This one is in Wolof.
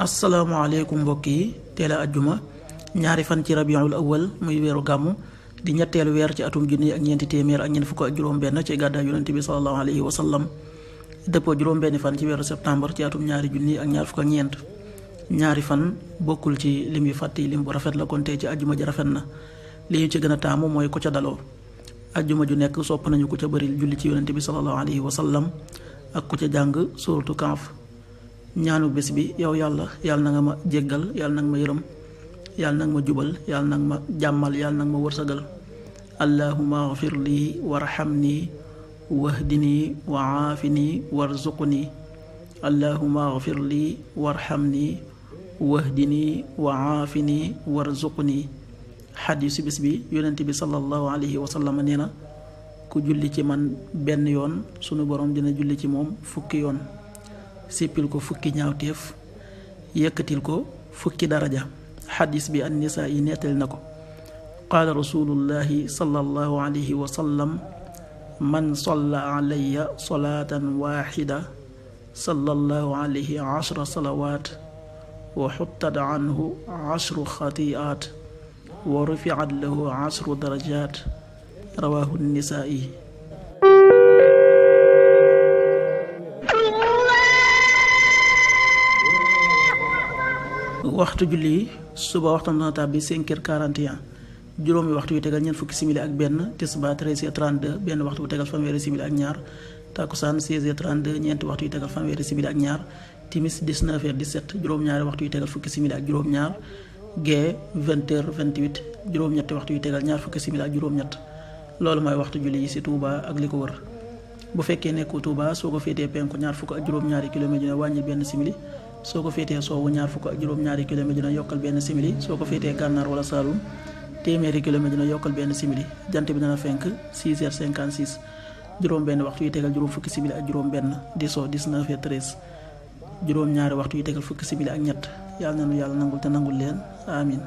asalaamaaleykum mbokk yi teel a ajjuma ñaari fan ci rabiul awal muy weeru gàmmu di ñetteelu weer ci atum junni ak ñeenti téeméer ak ñeent fukk ak juróom-benn ci gàddaay yonent bi sallallahu alayhi wa sallam dëppoo juróom-benni fan ci weeru septembre ci atum ñaari junni ak ñaar fukk ak ñeent ñaari fan bokkul ci lim yu fàtt yi lim bu rafet la kon tey ci ajjuma ji rafet na li ñu ci gën a taamu mooy ko ca daloo ajjuma ju nekk sopp nañu ku ca bëri julli ci yonent bi sallallahu alayhi wa sallam ak ku ca jàng suuratu Kaaf ñaanu bés bi yow yàlla na nga ma jéggal yàlla na nga ma yërëm yàlla na nga ma jubal yàlla na nga ma jàmmal yàlla na nga ma wërsëgal allahumma agfir lii warhamni wahdini wa aafini warzuqni allahumma agfir lii warhamni wahdini wa aafini warzuqni xadiisu bés bi yonent bi sallallahu alayhi wa sallam nee na ku julli ci man benn yoon sunu borom dina julli ci moom fukki yoon sippil ko fukki ñaawteef yëkkatil ko fukki daraja xadis bi an-Nisaa yi nettali na ko qaala rasulullahi sallallahu alayhi wa sallam man salla alayya salaatan waaxida sallallahu alayhi 10 salawaat wa xuttat anhu 10 xati'aat wa rufi'at lahu 10 darajaat rawaahu an-Nisaa yi. waxtu julli suba waxtam dana tàbbi 5h41 juróomi waxtu yu tegal ñeent fukki simili ak benn tisbaar 13h32 benn waxtu bu tegal fanweeri simili ak ñaar takkusaan 16h32 ñeenti waxtu yu tegal fanweeri simili ak ñaar timis 19h17 juróom-ñaari waxtu yu tegal fukki simili ak juróom-ñaar gee 20h28 juróom-ñetti waxtu yu tegal ñaar fukki simili ak juróom-ñett loolu mooy waxtu julli yi ci Touba ak li ko wër bu fekkee nekku Touba soo ko féetee penku ñaar fukk ak juróom-ñaari kilomètre dina wàññi benn simili soo ko féetee soowu ñaar fukk ak juróom-ñaari kilomètre dina yokkal benn simili soo ko féetee gànnaar wala Saalum téeméeri kilomètre dina yokkal benn simili jant bi dana fenk 6h56 juróom benn waxtu yu tegal juróom fukki simili ak juróom benn di soo 19h13 juróom ñaari waxtu yu tegal fukki simili ak ñett yàlla na nu yàlla nangul te nangul leen amin